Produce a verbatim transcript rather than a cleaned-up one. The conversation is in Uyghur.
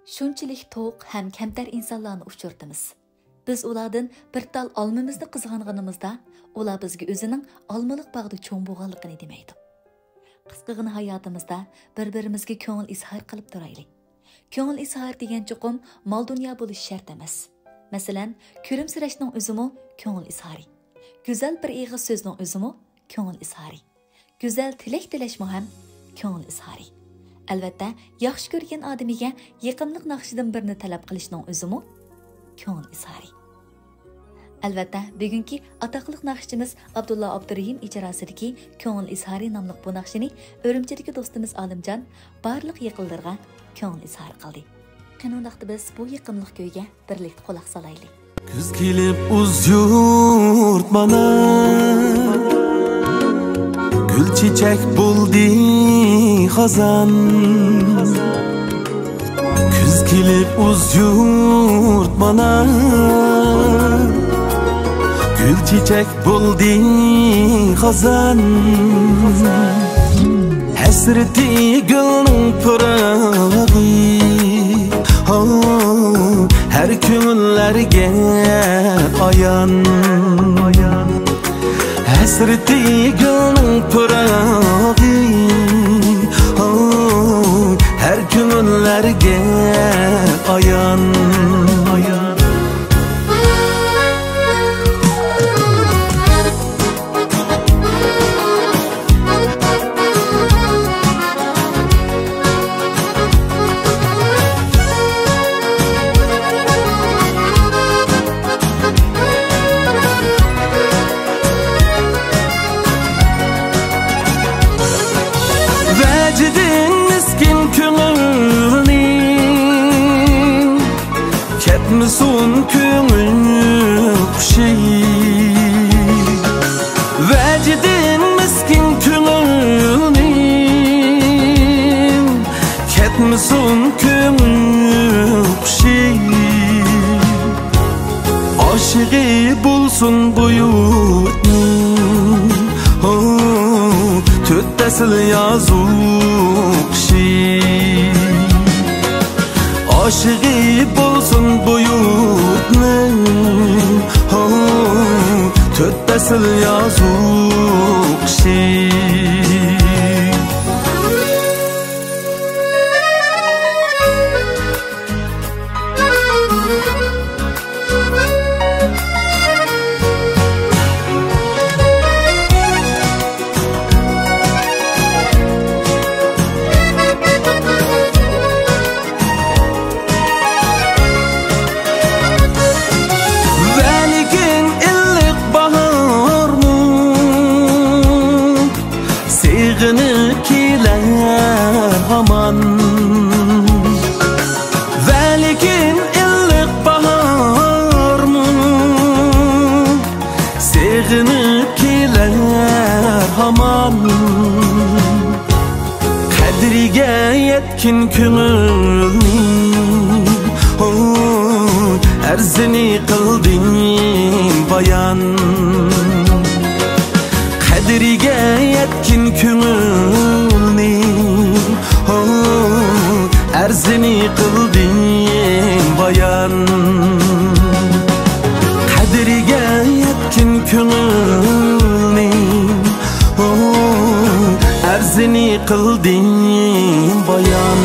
شۇنچىلىك توق ھەم كەمتەر ئىنسانلارنى ئۇچرىتىمىز. بىز ئۇلاردىن بىر تال ئالمىمىزنى قىزغانغىنىمىزدا، ئۇلار بىزگە ئۆزىنىڭ ئالمىلىق باغدا چوڭ بولغانلىقىنى دېمەيدۇ. قىسقىغىنە ھاياتىمىزدا بىر-بىرىمىزگە كۆڭۈل ئىزھار قىلىپ تۇرايلى. كۆڭۈل ئىزھار دېگەن چوقۇم مال-دۇنيا بولۇشى شەرت ئەمەس. مەسىلەن، كۈلۈمسىرەشنىڭ ئۆزىمۇ كۆڭۈل ئىزھارى. گۈزەل بىر ئېغىز سۆزنىڭ ئۆزىمۇ كۆڭۈل ئىزھارى. گۈزەل تىلەك تىلەشمۇ ھەم كۆڭۈل ئىزھارى. ئەلۋەتتە، ياخشى كۆرگەن ئادىمىگە يېقىملىق ناخشىدىن بىرنى تەلەپ قىلىشنىڭ ئۆزىمۇ كۆڭۈل ئىزھارى. ئەلۋەتتە، بۈگۈنكى ئاتاقلىق ناخشىچىمىز ئابدۇللا ئابدۇرېھىم ئىجراسىدىكى كۆڭۈل ئىزھارى ناملىق بۇ ناخشىنى ئۈرۈمچىدىكى دوستىمىز ئالىمجان بارلىق يېقىنلىرىغا كۆڭۈل ئىزھار قىلدى. قېنى ئۇنداقتا بىز بۇ يېقىملىق كۈيگە بىرلىكتە قۇلاق سالايلى. كۈز كېلىپ ئۇز يۇرت مانا، گۈل چېچەك بولدى خازان. كۈز كېلىپ ئۇز يۇرت مانا، گۈل چېچەك بولدى خازان. ھەسرىتى گۈلنىڭ پىراقى، ھو، ھەر كۆڭۈللەرگە ئايان. ھەسرىتى گۈلنىڭ پىراقى، ھو، ھەر كۆڭۈللەرگە ئايان. ۋەجىدىڭ مىسكىن كۆڭۈلنى كەتمىسۇن كۆڭۈل قۇشى. ۋەجىدىڭ مىسكىن كۆڭۈلنى كەتمىسۇن كۆڭۈل قۇشى. ئاشىقى بولسۇن بۇ يۇرتنىڭ، ھو، تۆت پەسىل يازۇ قىشى. ئاشىقى بولسۇن بۇ يۇرتنىڭ، ھو، تۆت پەسىل يازۇ قىشى. ۋەلىكىن ئىللىق باھارمۇ سېغىنىپ كېلەر ھامان. ۋەلىكىن ئىللىق باھارمۇ سېغىنىپ كېلەر ھامان. قەدرىگە يەتكىن كۆڭۈلنى، ھو، ئەرزىنى قىلدىم بايان. قەدرىگە يەتكىن كۆڭۈلنى، ھو، ئەرزىنى قىلدىم بايان. قەدرىگە يەتكىن كۆڭۈلنى، ھو، ئەرزىنى قىلدىم بايان.